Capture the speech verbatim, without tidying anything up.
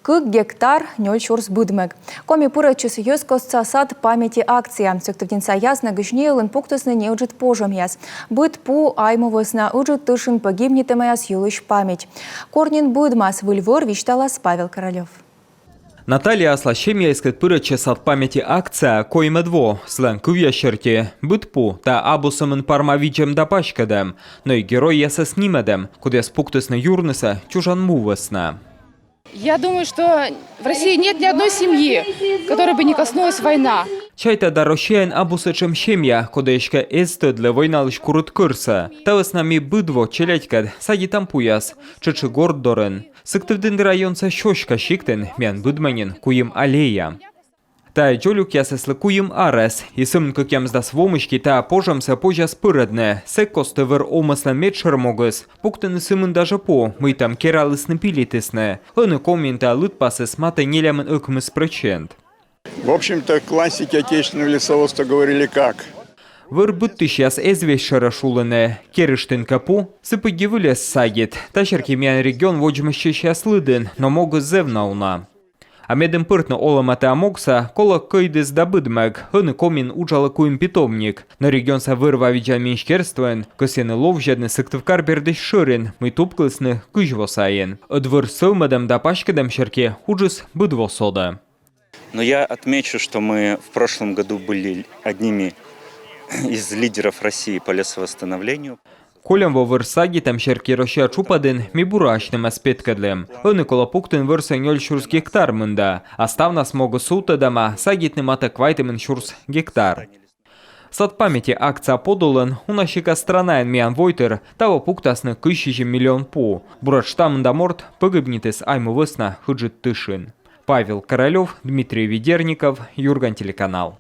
Кык гектар — нёль сюрс быдмӧг. Коми пырӧдчис йӧзкостса «Сад памяти» акцияӧ. Сыктывдінса Яснӧгысь неылын пуктісны неыджыд пожӧмъяс. Быд пу айму вӧсна ыджыд тышын пӧгибнитӧмаяс йылысь память. Кор нин быдмас выль вӧр, висьталас Павел Королёв. Наталья аслас семьяыскӧд пырӧдчӧ «Сад памяти» акцияӧ коймӧд во. Сылӧн кывъяс серти, быд пу — тайӧ абу сӧмын парма видзӧм да паськӧдӧм, но и геройясӧс нимӧдӧм, кодъяс пуктісны юрнысӧ чужан му вӧсна. Я думаю, что в России нет ни одной семьи, которой бы не коснулась война. Чайта да, Россияын абу сэтшӧм семья, коді эськӧ эз тӧдлы войналысь курыд кӧрсӧ. Та вӧсна ми быд во челядькӧд садитам пуяс тшӧтш и горт дорын. Сыктывдін районса Сёська сиктын миян быдмӧ нин куим аллея. Тайӧ дзолюкъясыслы куим арӧс, и сӧмын кӧкъямысдас во мысти тайӧ пожӧмсӧ позяс пӧрӧдны. Сэк кості вӧр овмӧслӧн медшӧр могыс — пуктыны сы мында жӧ пу, мыйтӧм кералісны-пилитісны. Ӧні Комиын тайӧ лыдпасыс матӧ нелямын ӧкмыс прӧчент. В общем-то, классики отечественного лесоводства говорили как? Вӧр быдтысьяс эз весьшӧрӧ шулыны: керыштін кӧ пу, сы пыдди выльӧс садит. Та серти миян регион водзмӧстчысьяс лыдын, но могыс зэв на уна. А медым пӧртны олӧмӧ тайӧ могсӧ, колӧ кӧйдыс да быдмӧг. Ӧні Комиын уджалӧ куим питомник, но регионса вӧр-ва видзан министерствоын кӧсйӧны ловзьӧдны Сыктывкар бердысь шӧрин, мый тупкылісны кызь во сайын. Ӧд вӧр сӧвмӧдӧм да паськӧдӧм серти уджыс быд во содӧ. Но я отмечу, что мы в прошлом году были одними из лидеров России по лесовосстановлению. Кольӧм во вӧр садитӧм серти Россия тшупӧдын ми бура асьнымӧс петкӧдлім. Ӧні колӧ пуктыны вӧрсӧ нёль сюрс гектар мында, а ставнас могыс сувтӧдӧма садитны матӧ квайтымын сюрс гектар. «Сад памяти» акция подулын уна сикас странаын миян войтыр таво пуктасны кызь сизим миллион пу. Буретш та мында морт пӧгибнитіс айму вӧсна ыджыд тышын. Павел Королёв, Дмитрий Ведерников, «Юрган» телеканал.